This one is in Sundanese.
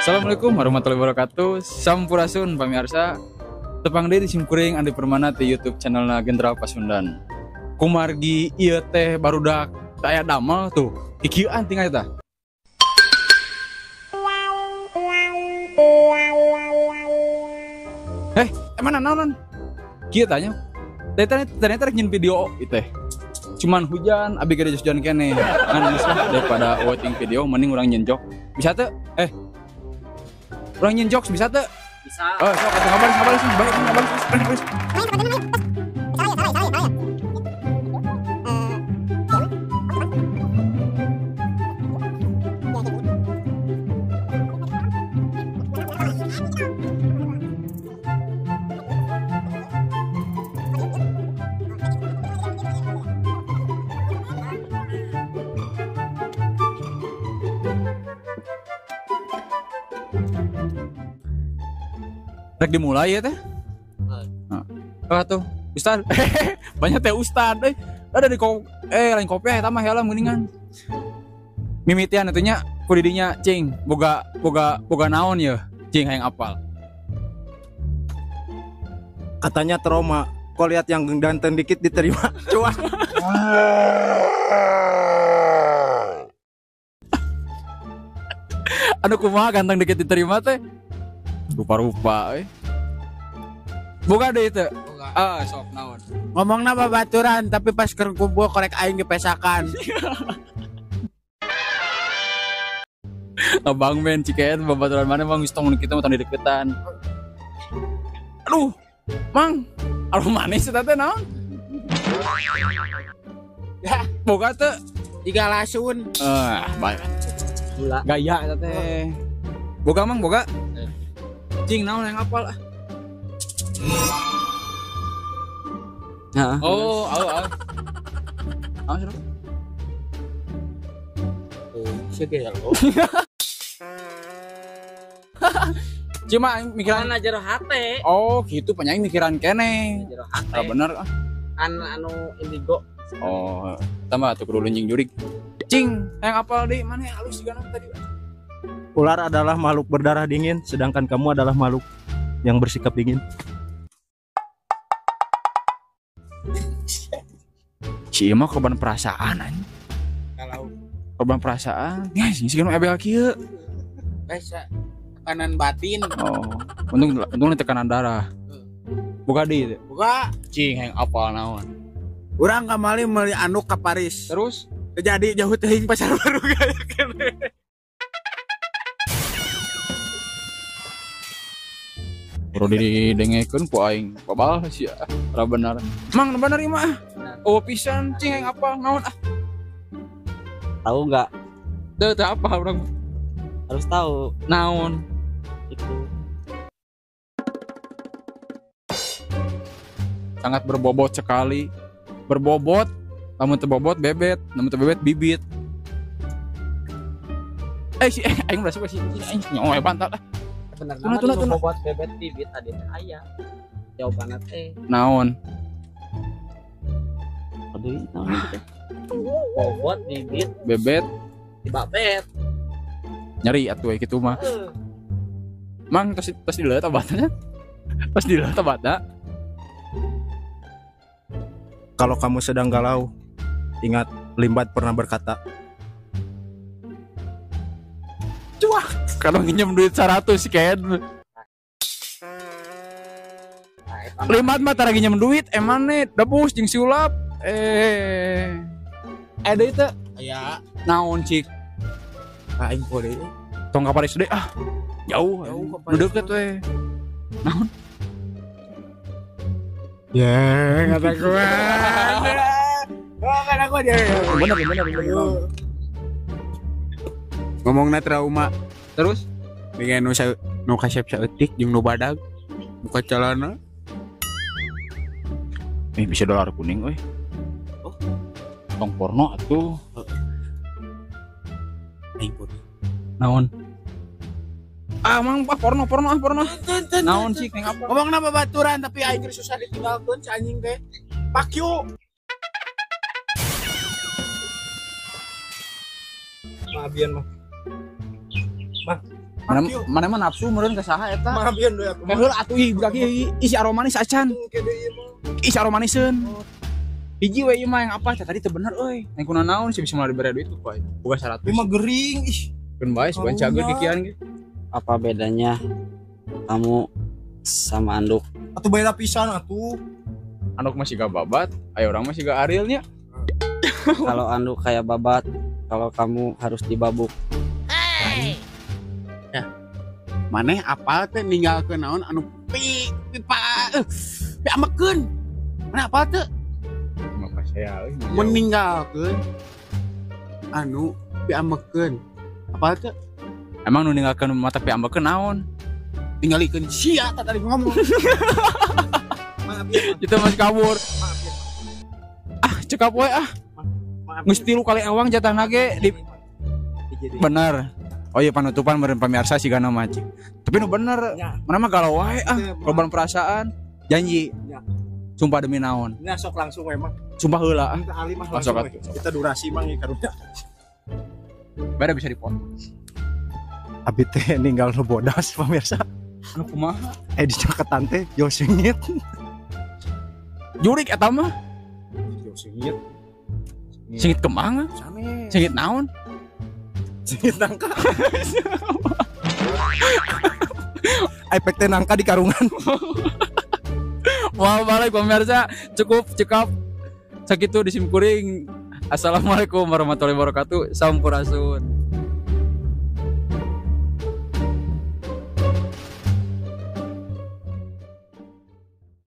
Assalamualaikum warahmatullahi wabarakatuh. Sampurasun pamirsa. Tepang deui di simkuring Andi Permana di YouTube channelna Gentra Pasundan. Kumargi ieu teh barudak aya damel tuh. Kikieuan tinggal eta. Mana naon? Kieu tanya. Ternyata rek nyin video ieu teh. Cuman hujan, abi gede hujan keneh. Ngan geus lah daripada watching video mending urang nyin jok. Bisa teu? Urang nyin jokes bisa teu? Bisa. Oh, sok atuh ngabaris ngabaris baik ngabaris ngabaris. Rek dimulai ya teh? Nah. Tuh, Ustad. Banyak teh Ustad euy. Ada di lain kopi eta mah heula mendingan. Mimitian atuh nya ku didinya cing boga boga boga naon ye? Cing hayang apal. Katanya trauma. Kok lihat yang ganteng dikit diterima. Cuak. Anu kumaha ganteng dikit diterima teh? Rupa-rupa euy. Boga deui teu? Ah, sok naon. Ngomongna babaturan tapi pas keur kumpul korek aing dipesakan. Abang men cikeun babaturan mana bang geus tong kitu mah tong dideketan. Aduh, Mang. Aduh manis eta teh naon? Ya, boga teu? Tiga lasun. Ah, bae. Gula. Gaya eta teh. Boga Mang, boga. Cing naon yang apal ah. Heeh. Oh, au au. Naon sih? Oh, segelo. Cuma mikiran jero hate. Oh, gitu penyanyi mikiran keneh. Jero hate. Ah, bener ah. Anu indigo. Oh, tambah atuh kudu lunjing jurik. Cing, yang apal deui mana halus juga tadi. Ular adalah makhluk berdarah dingin, sedangkan kamu adalah makhluk yang bersikap dingin. Si mah korban perasaan anjing. Kalau korban perasaan, ya sih nu ebel kieu. Biasa tekanan batin. Oh, untung untung tekanan darah. Buka deui teh. Buka. Cing hayang apal naon. Urang kamari meuli anduk ka Paris. Terus terjadi jauh teuing pasar baru gaya kene. Bro didengekeun ku aing babal sia ora bener. Mang bener ieu mah. Oh pisan cing hayang apal naon ah. Tahu enggak? Teu teu apa urang. Harus tahu. Naon? Itu. Sangat berbobot sekali. Berbobot, lamun teu bobot bebet, lamun teu bebet bibit. Si aing merasa si aing nyoe bantal ah. Bener nama bobot bebet bibit tadi teh aya. Jawabanna teh naon? Aduh, naon teh? Bobot bibit bebet dibabet. Nyeri atuh kitu mah. Mang tos tos dileut obatna. Tos dileut obatna. Kalau kamu sedang galau, ingat Limbat pernah berkata, cuak, kalau nginjem duit 100 ken. Limbat mah tara nginjem duit, emane debus jeung siulap. Ada itu? Aya. Naon cik? Aing boleh. Tong ka Paris deui ah. Jauh, jauh nu deukeut we. Naon? Ya, kata gua. Oh, kata gua dia. Bener, bener, bener. Ngomongna trauma. Terus dengan nu kasep saeutik jeung nu badag buka celana. Bisa dolar kuning euy. Oh, tong porno atuh. Aing porno. Naon? Ah, mang ah porno porno ah porno. Naon sih kayak apa? Ngomongna babaturan tapi aing geus susah ditinggalkeun si anjing teh. Fuck you. Maabian mah. Mah. Mana mah nafsu meureun ka saha eta. Mah bieu deui atuh. Heul atuh ih budak ieu isi aromanis acan. Isi aromaniseun. Hiji we ieu mah yang apa tadi teu bener euy. Yang kuna naon sih bisa malah dibere duit tuh poe. Boga 100. Ieu mah gering ih. Keun bae sebuan cager kikian ge. Apa bedanya kamu sama anduk? Atuh beda pisan atuh. Anduk masih gak babat, ayo orang masih gak arilnya. Kalau anduk kayak babat, kalau kamu harus dibabuk. Hey. Ya. Maneh apal teh ninggalkeun naon anu pi pi amekeun. Maneh apal teh? Mapa saya euy. Meninggalkeun anu pi amekeun. Apal teh? Emang nu ninggalkeun mata pi amekeun naon? Tinggalikeun sia tah tadi ngomong. Itu masih kabur. Ah, cekap we ah. Geus 3 kali ewang jatahna ge di bener. Oh iya panutupan meureun pamirsa sigana mah. Tapi nu bener, mana mah galau wae ah, korban perasaan. Janji. Sumpah demi naon. Nah, sok langsung we mah. Sumpah heula ah. Langsung we. Kita durasi mah karunya. Beda bisa dipotong. Abi teh ninggal nu bodas pamirsa. Anu kumaha? Dicaketan teh yo sengit. Jurik eta mah. Yo sengit. Sengit kemang? Sengit naon? Sengit nangka. Efek teh nangka di karungan. Wah, balik pemirsa, cukup cekap sakitu di simkuring. Assalamualaikum warahmatullahi wabarakatuh. Sampurasun.